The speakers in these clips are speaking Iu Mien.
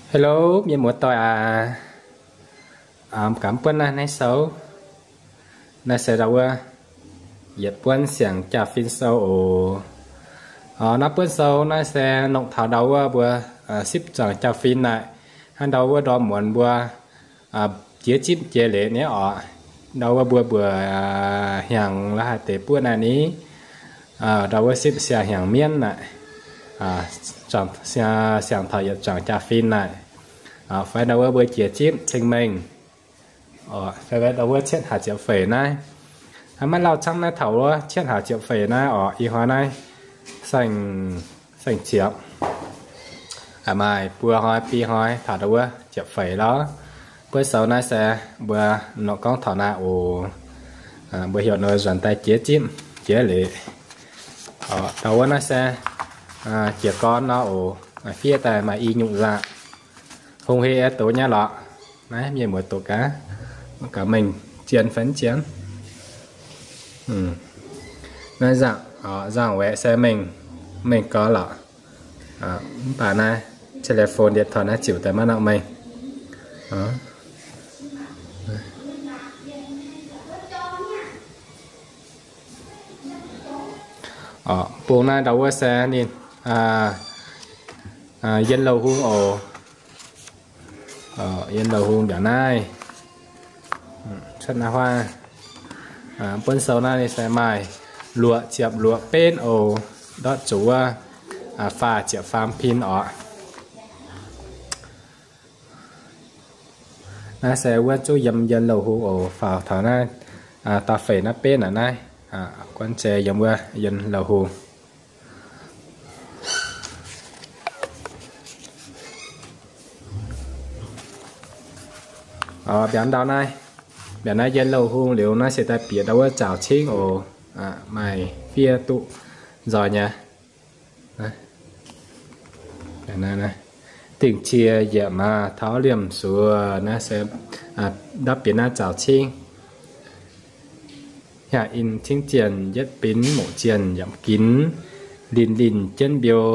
Hello, mienh muoz-doic aac. Mv gaax buonv naaiv, naaiv sou. Naaiv se ndau wuov yietc buonv siang-jaa-fin sou oc. Naaiv buonv sou naaiv se nongc taux ndau wuov mbuo sipv zuangx jaa-fin naaic, hnangv ndau wuov ndorm muonz mbuo jiex zipv jiex leiz nyei oc. Ndau wuov mbuo mbuoqc hnyangx la'haaix deix buonv naaiv ni, ndau wuov sipv siang-hnyangx mienv naaic, siang taux yietc zuangx jaa-fin naaic, fai ndau wuov mbuo jiex zipv ceng-mengh, fai ndau wuov cietv hlaax ziepc feix naaiv. Maiv lauh camv naaiv taux wuov cietv hlaax ziepc feix naaiv oc, ih hnoi naaiv saeng ziepc, maaih buo hnoi, biei hnoi taux ndau wuov ziepc feix lorz. Buonv sou naaiv se mbuo nongc gorngv taux naaiv oc. Mbuo heuc nor nzuonx daaih jiex zipv jiex leiz. Ndau wuov naaiv se jiez gorn nor oc. Fiev daaih maaih i nyungc nzangc. Hungh heh doz nyei lorqc. Naaiv mienh muoz doqc gaax, gaax mengh zien fai mv zien. Naaiv nzangc, nzangc waeqc se mengh, mengh gorx lorqc. Mv baac naaiv telephone điện thoại naaiv ziouc daaih maiv nangc mengh. Bung naaiv ndau wuov se ninh yien louh hung oc. Yien louh hung mbiaauc naaiv, cuotv naaiv huaav. Buonv sou naaiv ninh se maaih luoqc ziepc luoqc benv oc. Ndortv zuqc wuov faah ziepc faam pin oc. Naaiv se wuov zuqc yiem yien louh hung oc, faaux taux naaiv, da'feix naaiv benv aqv naaiv, guon zei yiem wuov yien louh hung. Mbiaauc ndau naaiv, mbiaauc naaiv yien louh hung liuz naaiv se daaih bieqc ndau wuov zaux cingv oc. Maaih fiev duqv nzoih nyei. Dingh cie yietc maaz taux liemh suoz naaiv se ndapv bieqc naaiv zaux cingv. Hnyangx in cingv zienh yietv binv moqc zienh yamc ginx, linh linh jienv mbiou,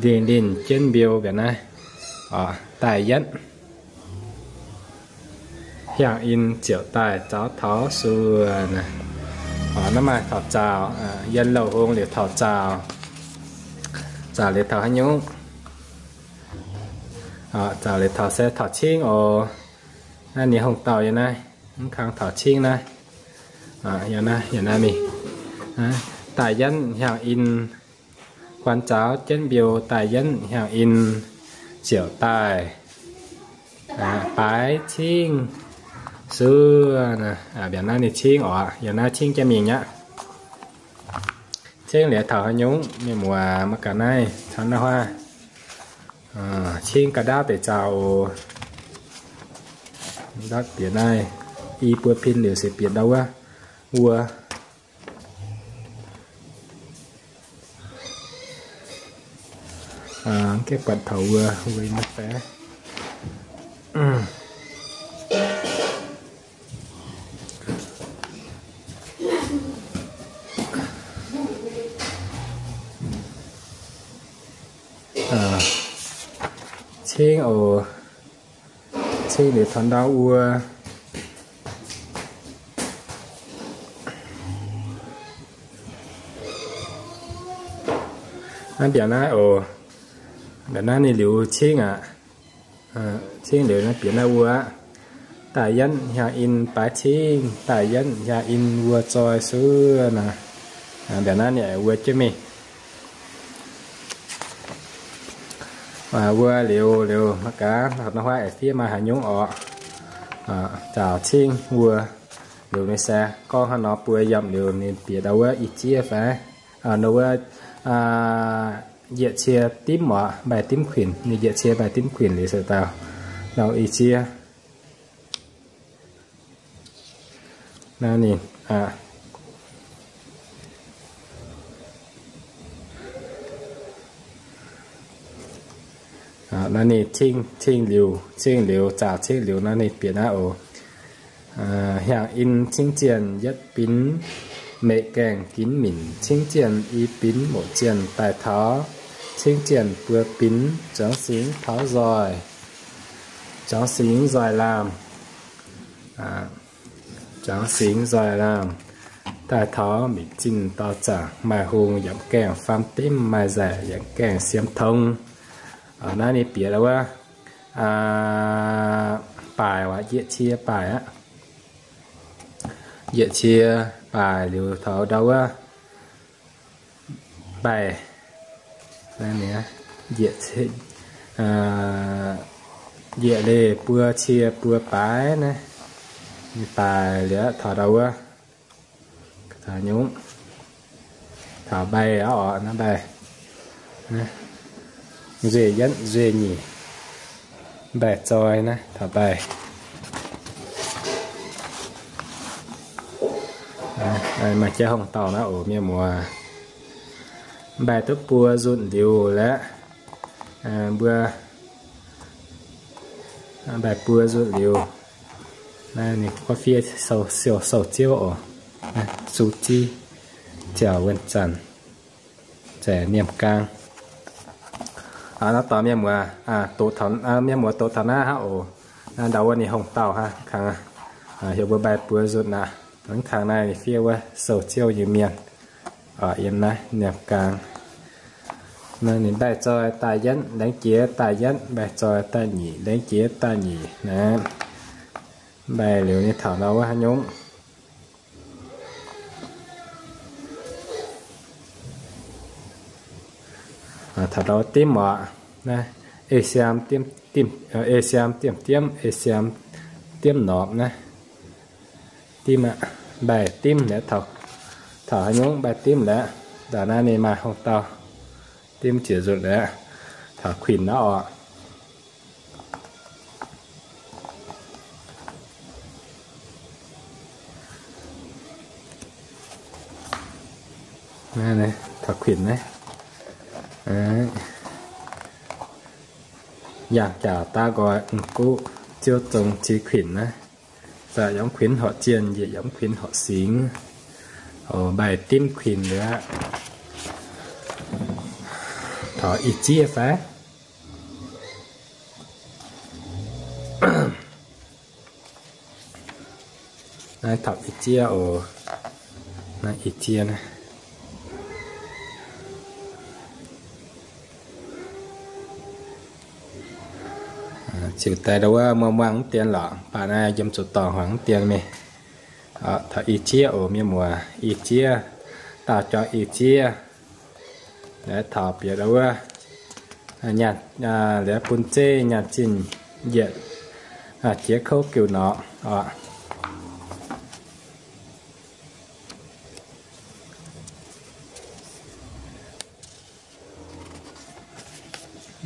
linh linh jienv mbiou mbiaauc naaiv, daaih yietv. Hnyangx in ziouc daaih zaux taux suoz. Naaiv maaih taux zaux, yien louh hung liuz taux zaux. Zaux liuz taux haaix nyungc? Zaux liuz taux se taux cingv oc. Naaiv ninh hungh dauh yiem naaiv, mv kang taux cingv naaiv. Yiem naaiv mingh, daaih yietv hnyangx in, guan zaux jienv mbiou daaih yietv hnyangx in, ziouc daaih baaix cingv suoz. Mbiaauc naaiv ninh cingv oc, yiem naaiv cingv jienv mingh aqv. Cingv liuz taux haaix nyungc, mienh muoz maiv gaax naaiv camv naaiv huaav. Cingv ga'ndaauv deix zaux oc. Ndortv bieqc naaiv i buo pin liuz se bieqc ndau wuov wuo. Gaeqv buatc taux wuo, wuo naaiv faix. Cingv oc. Cingv liuz taux ndau wuov. Naaiv mbiaauc naaiv oc. Mbiaauc naaiv ninh liuz cingv aqv. Cingv liuz naaiv bieqc naaiv wuov aqv. Daaih yietv hnyangx in baaix cingv, daaih yietv hnyangx in wuo zoi suov naaic. Mbiaauc naaiv ninh wuo jienv mingh. Wuo liuz, liuz maiv gaax, naaiv huaav aengx fiev maaih haaix nyungc oc. Zaux cingv wuo liuz mingh se gorngv hnangv nor buo yiem liuz ninh bieqc ndau wuov i jieqv fai, ndau wuov njiec cie dimv oc, mbaih dimv kuinc, ninh njiec cie mbaih dimv kuinc liuz se daaih ndau i jieqv. Naaiv ninh, naaiv ninh cingv, cingv liuz, cingv liuz, zaux cingv liuz naaiv ninh bieqc naaiv oc. Hnyangx in cingv zienh yietv binv meqc gaengh ginv minc, cingv zienh i binv moqc zienh daaih taux Cingv zienc buo binc, zuangx singx taux nzoih, zuangx singx nzoih laamh, zuangx singx nzoih laamh, daaih taux minc zinh dorh zaangc maaih hungh yiemc gaengh faam dimv, maaih nzaic yiemc gaengh siem tong. Naaiv ninh bieqc wuov baaic, yietc cie baaic aqv. Yietc cie baaic liuz taux ndau wuov mbaih, yietc leih buo cie buo baaic naaiv, ninh baaic liuz taux ndau wuov, taux nyungc, taux mbaih aqv oc, naaiv mbaih, nzueic yietv nzueic nyeic, mbaih zoi naaiv taux mbaih. Maaih jaav hungh dauh naaiv oc mienh muoz. Mbaih duqv buo nzunc liuz laeqv, mbuo mbaih buo nzunc liuz, naaiv ninh gorngv fiev sou, sou ziouv oc, su ziv, ziouc wuonh zanc, zeix niemh gaang. Naaiv dorh mienh muoz, mienh muoz doqc taux naaiv hnangv oc. Naaiv ndau wuov ninh hungh dauh hnangv kangx, heuc mbuo mbaih buo nzunc aqv. Mv kangx naaiv ninh fiev wuov sou ziouv nyei mienh, yiem naaiv niemh gaang. Naaiv ninh mbaih zoi daaih yietv, laengz jiex daaih yietv, mbaih zoi daaih nyic, laengz jiex daaih nyic naaiv. Mbaih liuz ninh taux ndau wuov haaix nyungc, taux ndau dimv oc. Naaiv ei siaam, ei siaam diemv diemv, ei siaam diemv norqc naaiv. Dimv aqv, mbaih dimv liuz, taux haaix nyungc mbaih dimv liuz, ndau naaiv ninh maaih hungh dauh dimv jiex nzunc liuz, taux kuinx naaiv oc. Taux kuinx naaiv, yangh jaax daav nqoi, m'guv ziouv zong ziex kuinx naaiv. Zaqc yaac mv kuinx horqc zienh, njiec yaac mv kuinx horqc singx. Oc, mbaih dimv kuinx liuz aqv. Taux ih zieqv fai? Naaiv taux ih zieqv oc. Naaiv ih zieqv naaiv. Ziux daaih ndau wuov muangh muangh mv dien lorqc, mv baac naaiv yiem zuqc dorngx huangx mv dien mingh. Taux ih zieqv oc mienh muoz, ih zieqv, daauh joi ih zieqv. Liuz taux bieqc ndau wuov, liuz bun zeiv nyaanh zinh yietc jiex kouv jiu norqc oc.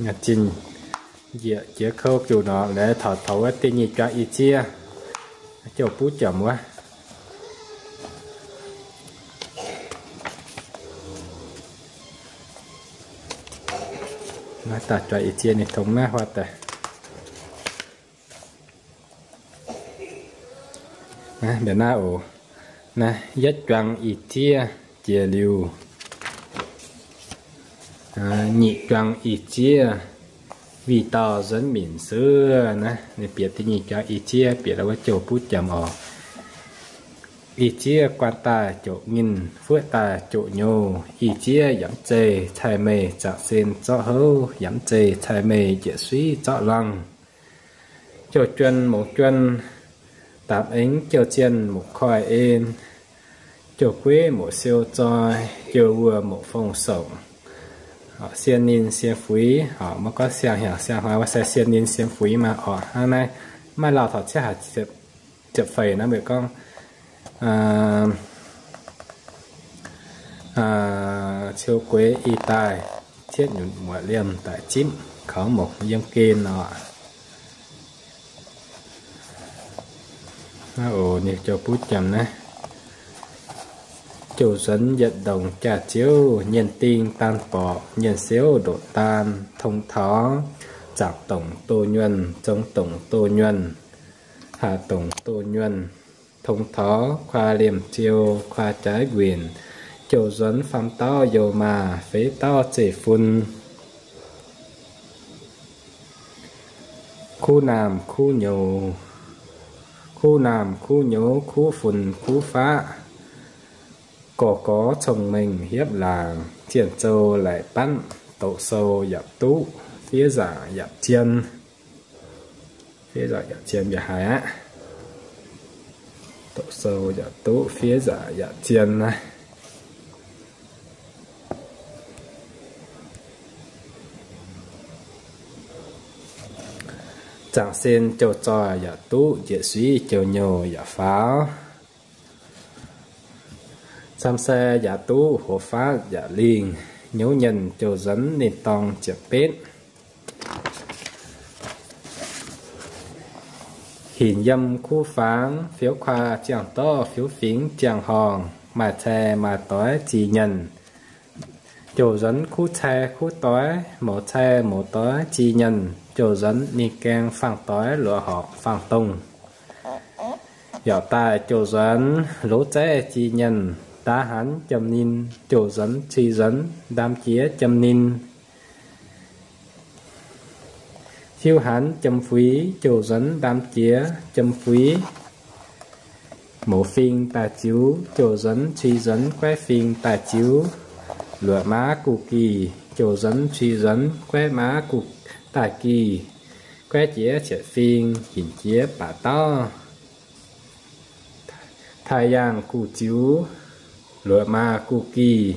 Nyaanh zinh yietc jiex kouv jiu norqc, liuz taux taux wuov da'nyeic joi ih zieqv, jouh buv jomc wuov. Naaiv daauh joi ih zieqv ninh tongx naaiv huaav daaih. Mbiaauc naaiv oc. Naaiv yietv juang ih zieqv jiex liuz, nyic juang ih zieqv, wih dauh nzuonx minc suov naaiv. Ninh bieqc da'nyeic juang ih zieqv bieqc wuov jouh buv jomc oc. Ih zieqv guanh daaih joqc nginh, fuoqv daaih joqc nyouz. Ih zieqv yaac mv zeiz cai-meih zaangc sen zorqv houv, yaac mv zeiz cai-meih njiec suiv zorqv luangh. Jouh juon mongc juon, daapc aengx jouh zienh mouc koiv en. Jouh gueiv mouc siou zoi, jouh wuoh mouc fong songc. Sien ninh sien fuix, maiv gorngv siang-hnyangx siang-hnoi wuov se sien ninh sien fuix maah oc. Hnangv naaiv maiv lauh taux cietv haic ziepc feix naaiv mbuo gorngv, ciou gueix ih daaih, cietv nyunc muoc liemh daic zipv, kaux mouc yiem gen oc. Naaiv oc, ninh jouh buv jomc naaiv. Jouh nzuonx yietc ndongc jaax-ziouv, nyienh ding daan borqc, nyienh siouv ndoqc daan, tong taux zaangc dongc doh nyuonh, zong dongc doh nyuonh, haac dongc doh nyuonh, tong taux kuaah liemh ziou, kuaah jaaix nquinc, jouh nzuonx faam dauh youh maah, feix dauh zeiv-fun. Kuv naamh kuv nyouz, kuv naamh kuv nyouz, kuv funx kuv faqv, gorx-gorx cong-mengh hiepv laangc, zienh zou laic banv, doqc sou yaac duqv, fiev nzaangc yaac zien. Fiev nzaangc yaac zien mbiaauc haic aqv. Doqc sou yaac duqv, fiev nzaangc yaac zien naaiv. Zaangc sen jouh zoih yaac duqv, njiec suiv jouh nyouh yaac faaux. Camv sai yaac duqv, hoz faatv yaac lingh, nyouv nyienh jouh nzuonx ninh dorng ziepc betv. Hinc yiem kuv fangx, fiouv kuaa ziangh dorv, fiouv fingx ziangh horngh, maaih cai maaih doix zih nyienh, jouh nzuonx kuv cai kuv doix, mouz cai mouz doix zih nyienh, jouh nzuonx ninh gaeng faang doix luoqc horqc faang dongh. Yaac daaih jouh nzuonx lov zaeqv zih nyienh, ndaa hanx jomh ninh, jouh nzuonx cui nzuonx ndaam jiex jomh ninh. Fiuv hanx jomh fuix, jouh nzuonx ndaam jiex jomh fuix. Mouz fing daaih ziux, jouh nzuonx cui nzuonx guaiv fing daaih ziux. Luoqc maaz guv gih, jouh nzuonx cui nzuonx guaiv maaz guv daaih gih. Guaiv jiex cietv fing, hinc jiex baac dauh. Taaih yaangh guv ziux, luoqc maaz guv gih.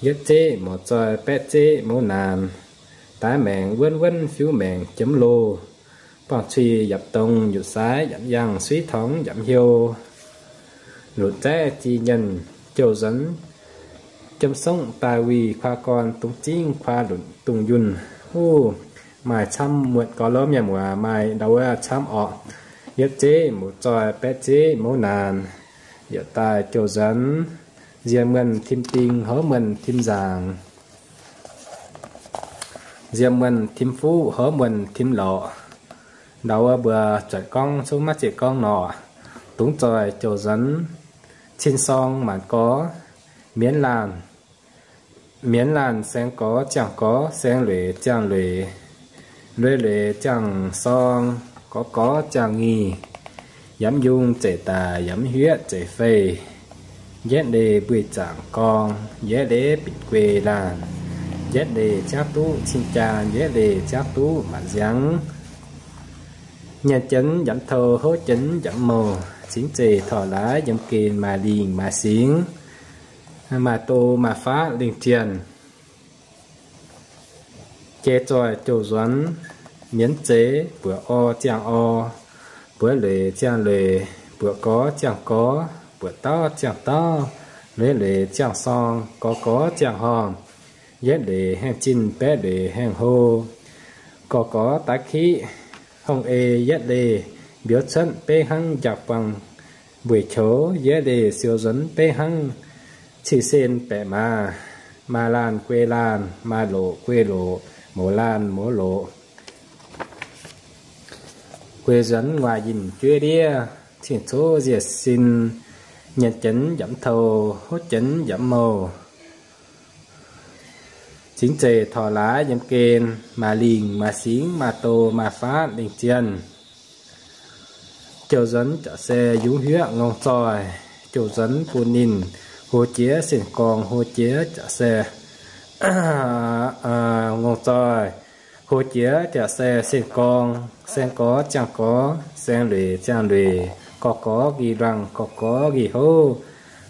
Yietv zeqv mouz zoih, baeqv zeqv mouz naanc. Daaix maengc wuonv wuonv, fiuv maengc jomv loh. Buangh cui yaac dongh, yutc saaix yaac yangh, suiv torngx yaac hiou. Lunc zaeqv zih nyienh, jouh nzuonx jomv songv daaih wuih, kuaa gorn dungz zingv, kuaa lunc dungz yunh. Wuov maaih camv muotc gorx lomh nyei muoz, maaih ndau wuov camv orqc. Yietv zeqv mouz zoih, baeqv zeqv mouz naanc. Yaac daaih jouh nzuonx, nzie muonh tim ding, houv muonh tim nzaangc. Nzie muonh tim fuqv, houv muonh tim lorqc. Ndau wuov mbuo zuotc gorngv zungv maiv zeiz gorngv nor. Dungx zoih jouh nzuonx, cin sorng maanc gorx, mienv laanh, mienv laanh saeng gorx ziangh gorx, saeng lueic ziangh lueic, lueic lueic ziangh sorng, gorx gorx ziangh ngih. Yamv yungh zeic daic, yamv huietv zeic feih. Yietv leih mbuih zaangc gorng, yietv leih binc guei laanh. Yietv leih ziangv duqv cing jaan, yietv leih ziangv duqv maanc nziangx. Nyanc jienv yamv tou, houv jienv yamv mouh, cingx zeic torh laaix yiem gen maaih lingh maaih singx, maaih do maaih faatv lingh zienh. Jei zoih jouh nzuonx, mienv zeiz buoqc orv ziangh orv, buoqc lueic ziangh lueic, buoqc gorx ziangh gorx, buoqc dauv ziangh dauv, lueic lueic ziangh sorng, gorx gorx ziangh horngh. Yietv lueic haengh zinh, baeqv lueic haengh hlo, gorx gorx daav kiqv hongh ei. Yietv leih mbiouv cuotv, beiv hnangv njang-buang mbueic qouv. Yietv leih siou nzuonx, beiv hnangv cih sen baeqc maaz. Maaih laanh guei laanh, maaih loqc guei loqc, mouz laanh mouz loqc. Guei nzuonx nguaaic yinh jueiv ndiev, cing-coqv nziec sin. Nyanc jienv yamv tou, houv jienv yamv mouh, cingx zeic torh laaix yiem gen maaih lingh maaih singx, maaih do maaih faatv lingh zienh. Jouh nzuonx jaav se yungz huiqv ngongh zoih, jouh nzuonx bun ninh hlo jiex sin-gorng, hlo jiex jaav se ngongh zoih, hlo jiex jaav se sin-gorng. Saeng gorx ziangh gorx, saeng lueic ziangh lueic, gorx gorx nqih nduangh, gorx gorx nqih houv.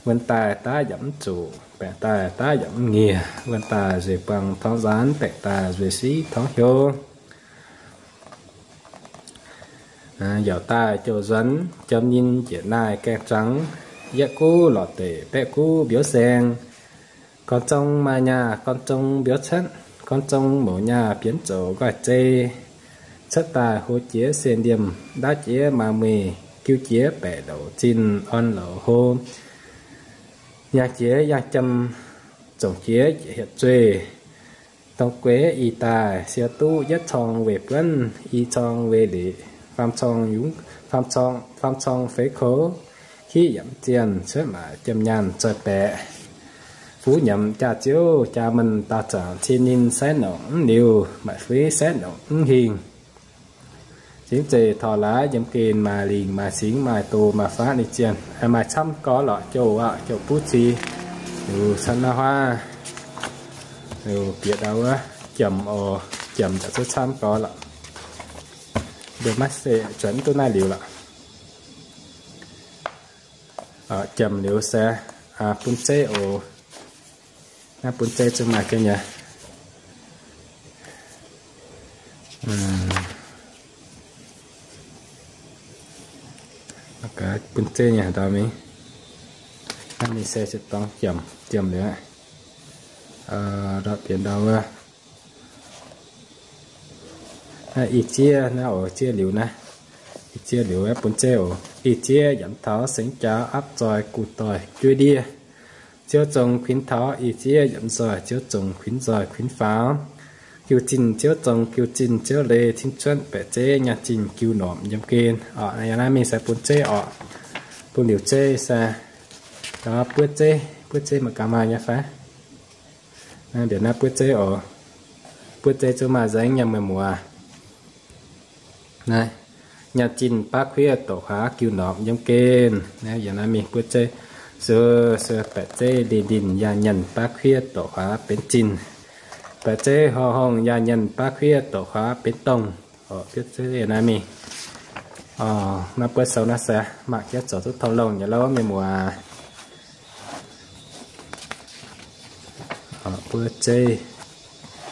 Wuonh daaih daav yaac mv zuqc, baengc daaih daav yaac mv nyieh. Wuonh daaih nzueic buangh torngv nzaanx, baengc daaih nzueic siqv torngv hnyouv. Yaac daaih jouh nzuonx, jomv ninh njiec naaiv gaeng zuangx. Yietv guv lorqc deic, baeqv guv mbiouv saeng. Gorn zong maaih nyaah, gorn zong mbiouv cuotv, gorn zong mouz nyaah bienx zoux nqoi zei. Cuotv daaih hlo jiex se ndiemh, ndaauv jiex maa mueiz, jiu jiex baeqc louc zinh, orn louc hlo. Yangh jiex yangh jiem, zongc jiex hietc zueih. Dongh gueix ih daaih, siou duqv yietv corng weih buonv, i corng weih liqc, faam corng yungz, faam corng feix koux, kiqv yaac mv zienh, cuotv maaic jiem nyaanh zoih baeqc. Fuv nyiemc jaax-ziouv jaa-menh daauh zaangc, cin ninh saix nongc mv liuz, maaic fuiv saix nongc mv hingh. Singx zeic taux laaix yiem gengh maaih lingc maaih singx maaih doz maaih faatv ninh zienh, maaih camv gau lorqc, jouh aqv, jouh buv cie. Liuz camv naaiv huaav, liuz bieqc ndau wuov, jomc oc, jomc daaih zuov camv gau lorqc. Mbuo maiv se zuonx duqv naaiv liuz lorqc. Jomc liuz se bun zeiv oc. Naaiv bun zeiv zuqc maaih jienv nyei. Bun zeiv nyei haaix dauh mingh. Naaiv ninh se se dorngx jomc, jomc liuz aqv. Ndortv bieqc ndau wuov. Naaiv ih zieqv naaiv oc, zieqv liuz naaiv. Ih zieqv liuz bun zeiv oc. Ih zieqv yietc taux sengx jaax aapv zoih guv doic jueiv ndiev. Ziouv zong kuinx taux ih zieqv yietc nzoih, ziouv zong kuinx nzoih kuinx faaux. Jiu zinh ziouv zong jiu zinh, ziouv leih cin cuotv baeqc zeiv nyaanh zinh jiu normc yiem gengh. Yiem naaiv mingh se bun zeiv oc. Bun liuz zeiv se buov zeiv, buov zeiv maaih gaax maaih nyei fai? Mbiaauc naaiv buov zeiv oc. Buov zeiv zuqc maaih nzengc nyei meih muoz. Naaiv, nyaanh zinh baav kuiv doqc huaax jiu normc yiem gengh. Naaiv yiem naaiv mingh buov zeiv, se, se baeqc zeiv linh linh yaac nyaanh baav kuiv doqc huaax benx zinh. Baeqc zeiv hongh hongh yaac nyaanh baav kuiv doqc huaax benx dongh. Buov zeiv yiem naaiv mingh. Naaiv buov sou naaiv se mangc jienv zoux duqv tong longh nyei lov mienh muoz. Buov zeiv,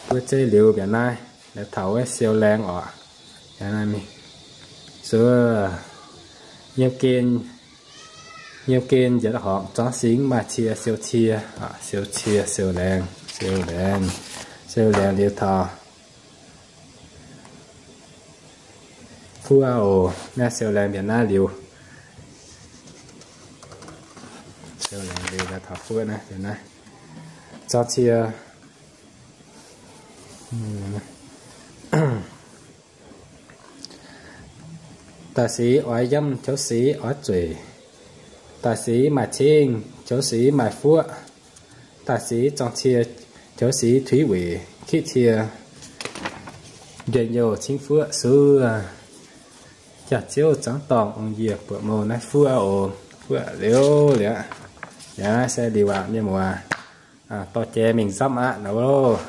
buov zeiv liuz mbiaauc naaiv, laaix taux wuov siou laengz oc. Yiem naaiv mingh, se, yiem gengh, yiem gengh njiec horngc zorngv singx maaih cie siou cie, siou cie siou laengz, siou laengz, siou laengz liuz taux fuqv oc. Naaiv siou laengz mbiaauc naaiv liuz, siou laengz liuz taux fuqv naaiv, zorngv cie daaih sic oix yiem, tov sic oix zueic, daaih sic maaih cingv, tov sic maaih fuqv, daaih sic zorngv cie, tov sic tuix weic kitv cie, njien-youh cingv fuqv suv, jaax-ziouv zangv dorngh ong yie buoqc mouh naaiv fuqv oc. Fuqv liuz liuz, yaac se liuz aqv mienh muoz. Dorh jiex mingh nzamv aqv nor loh.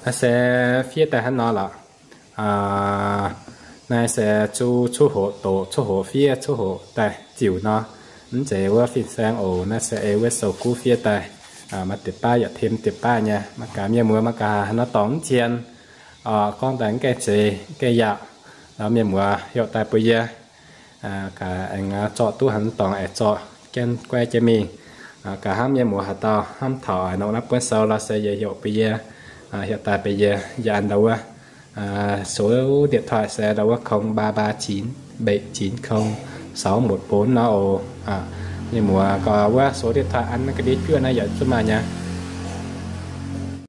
Naaiv se fiev daaih hnangv nor lorqc. Naaiv se zuqc coqv hoqc doqc, coqv hoqc fiev, coqv hoqc daaih ziux nor. Mv zeiz wuov fin-saeng oc. Naaiv se ei wuov sou-guv fiev daaih. Maaih diepc baav yaac tem diepc baav nyei. Mangc gaax mienh muoz mangc gaax haaix nor dorngx mv cien, gorngv daaih mv gaengh zeix mv gaengh yaauc, mienh muoz heuc daaih bun yie gaax aengx zorqv duqv haaix dorngx aengx zorqv jienv guaiv jienv mingh. Gaax hnamv mienh muoz haaix dauh hnamv taux a'hnongv naaiv buonv sou lorz se yie heuc bun yie, heuc daaih bun yie, yie an ndau wuov số điện thoại se ndau wuov không ba ba chín bảy chín không sáu một bốn nor oc. Mienh muoz gaax wuov số điện thoại an naaiv ga'ndiev juoqv naaiv yaac zuqc maaih nyei.